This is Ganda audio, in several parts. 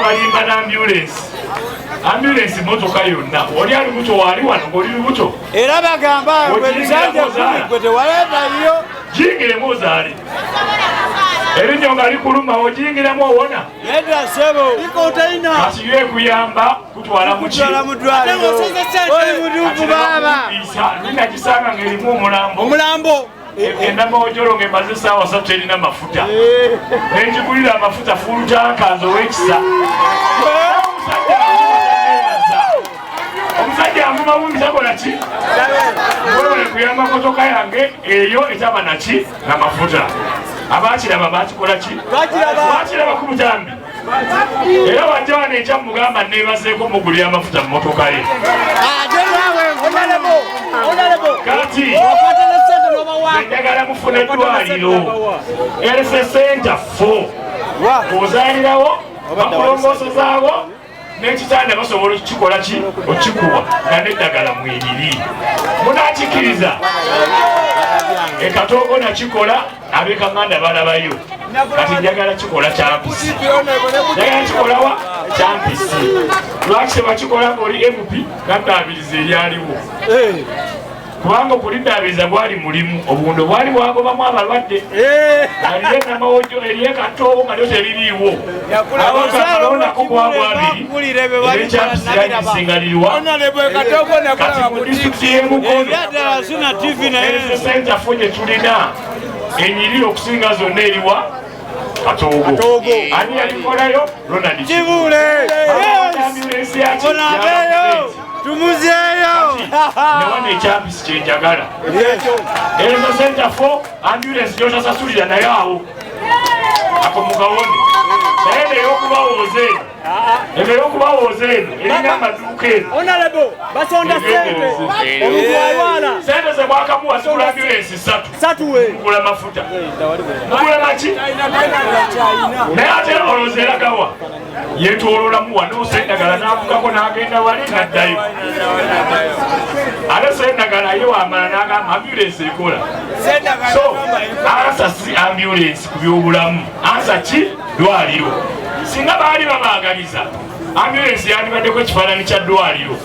Babalimba n'ambulensi. Ambulensi motoka yonna. Oli ali lubuto, waali wano ng'oli lubuto. Era bagamba gwe Ogiyingiramu bisanja ozaala. 10 gwe tewaleetayo. Giyingiremu ozaale. Erinnyo nga likuluma ogiyingiramu owona. Nedda ssebo. Kati yo ekuyamba kutwala mu ki? Kutwala mu ddwaliro. Oli mutuufu baaba. Ninagisanga ng'erimu omulambo. Omulambo. Enamawojolo ng'emaze essaawa 3 terina mafuta. Nenjigulira amafuta full tank nze ow'ekisa. Omusajja anvuma bumbi takola ki? Mwebale kuyamba motoka yange eyo etaba naki na mafuta. Abakiraba bakikola ki? Bakiraba ku butambi. Era wajja wano enkya mugamba neebazeeko mugulira amafuta mu motoka ye. Kati njagala mufune eddwaliro Health Center 4 ozaalirawo, bakulongoosezaawo n'ekitanda basobola okukikola ki okikuwa nga n'eddagala mweriri. Munaakikiriza? Ekatoogo nakikola, ab'Ekanganda balabayo. Kati njagala kikola Kyampisi, njagala kikolawa Kyampisi. Lwaki tebakikola ng'oli MP naddaabiriza eryaliwo? Kubanga okuliddaabiriza gwali mulimu, obuwundo bwali bwagobamu abalwadde. Aliyo Namawojjo eryekatoobo nga lyo teririiwo. Abalondako gwabwabiri eryekyampisi lyagisinga liriwa. Kati mu disitulikiti y'Emukono Ebyaddala sina TV naye. Health Center fo gye tulina enyirira okusinga zonna eriwa Katoogo. Ani yalikolayo? Ronald Kibuule. Ambulensi yaki? Onabeeyo. Tumuzeeyo. Newano ekyampisi kyenjagala. Health Center 4 ambulance gyotasasulira naye awo ako mugawone. Naye neyokubawooza eno, eno eyokubawooza eno erina amaduuka eno. Honorable, basonda sente. Omuntu alwala. Sente ze mwakamuwa zigula ambulensi 3. 3 we. Mugula mafuta, mugula maki, naye ate olowooza eragawa? Yeetooloolamu wano Sendagala n'avugako n'agenda wali n'addayo. Ate Sendagala ye wamala n'agamba ambulensi ekola. So answer si ambulensi ku byobulamu, answer ki? Ddwaliro. Singa baali babaagaliza ambulensi yandibaddeko ekifaananyi kya ddwaliro,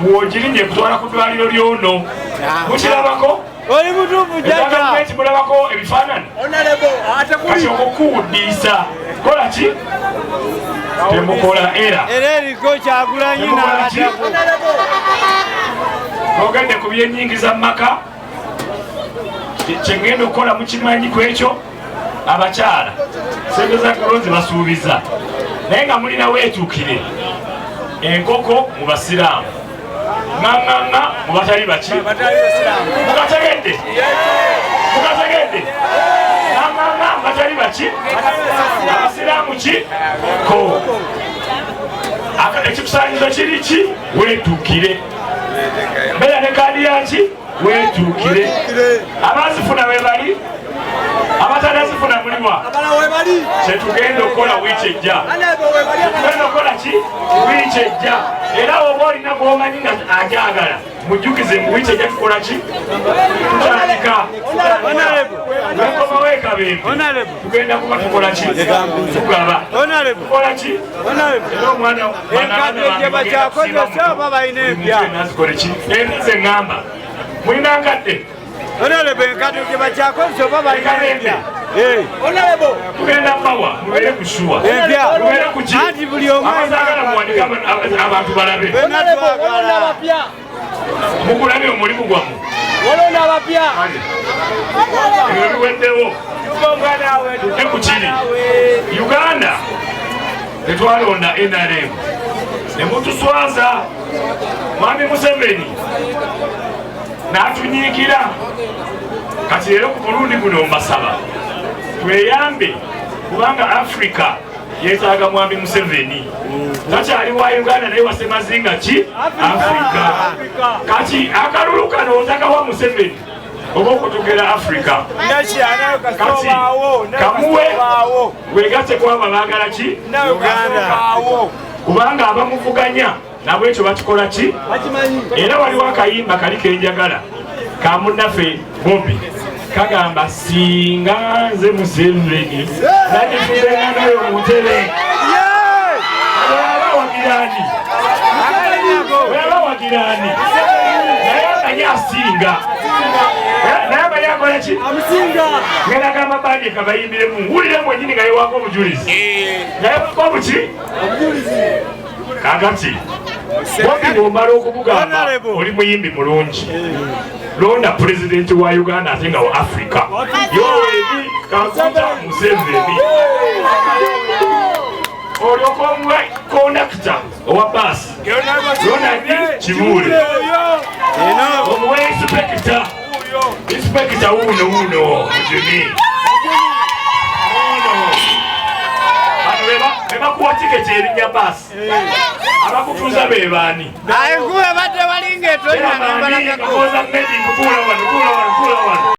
ng'ogirinye ekutwala ku ddwaliro lyono. Mukirabako? Oli mutuufu jjajja. Gavumenti mulabako ebifaananyi? Kati okukuwuddiisa kola ki? Temukola era. Era eriko Kyagulanyi Temukola ki? n'abatako. Ogende ku byenyingiza mu maka, kyengenda okukola mukimanyi ku ekyo. Abakyala sente za kalonzi basuubiza, naye nga mulina weetuukire enkoko mu basiraamu, ŋŋaŋŋaŋŋa mu batali baki. Mugategedde? Mugategedde? Ŋŋaŋŋaŋŋa mu batali baki, abasiraamu ki ko ekikusanyizo kiri ki? Weetuukire. Mbeera ne kaadi yaki? Weetuukire. Abazifuna be bali, abatanazifuna muliwa? Kyetugenda okukola wiiki ejja, tugenda okukola ki wiiki ejja? Era oba olina gwomanyi nga ajagala, mujjukize mu wiiki ejja tukola ki? Tutandika. Wekomawo ekabembe, tugenda kuba tukola ki? Tugaba. Tukola ki? Era omwana Enkadde gye bakyakozesa oba balina empya? Nazikole ki? Nze ŋŋamba mulina nkadde. Honorable, enkadde gye bakyakozesa oba balina empya? Tugenda bawa, mubeere ku sure. Empya. Mubeere ku ki? Anti buli omu Abazaagala muwandike abantu balabe. Ffenna twagala. Mugulabye omulimu gwammwe. Ebyo biweddewo. Tudde ku kiri Uganda. Tetwalonda NRM ne mutuswaza. Mwami Museveni n'atunyiikira. Kati leero ku mulundi guno mbasaba tweyambe, kubanga Africa yeetaaga mwami Museveni. Takyali wa Uganda naye wasemazinga ki? Africa. Kati akalulu kano otakawa Museveni oba okutugera Africa. Kati kamuwe wegatte kwabo abaagala ki? Uganda. Kubanga abamuvuganya nabwe ekyo bakikola ki? Era waliwo akayimba kali kenjagala ka munnaffe Bobi, kagamba singa nze Museveni nandifudde nga nayo mu ntebe. Awagira ani? Naye amanyi asinga. Naye amanyi akola ki? Amusinga. Ngenda gamba bandi kabayimbiremu, wulire mwennyini nga yewaako obujulizi. Nga yewaako obuki? Kakati Bobi bw'omala okumugamba oli muyimbi mulungi, londa pulezidenti wa Uganda ate nga wa Africa, Yoweri Kaguta Museveni. Olyoka omuwe kondakita owa baasi Ronald Kibuule, omuwe inspekita, inspekita wuuno wuuno Mujuni ono. Bano bebakuwa tiketi erinnya baasi, abakutuuza be baani? Enkuba ebadde walinga etonya nembalagako. Kakoza Medi, kuula wano, kuula wano, kuula wano.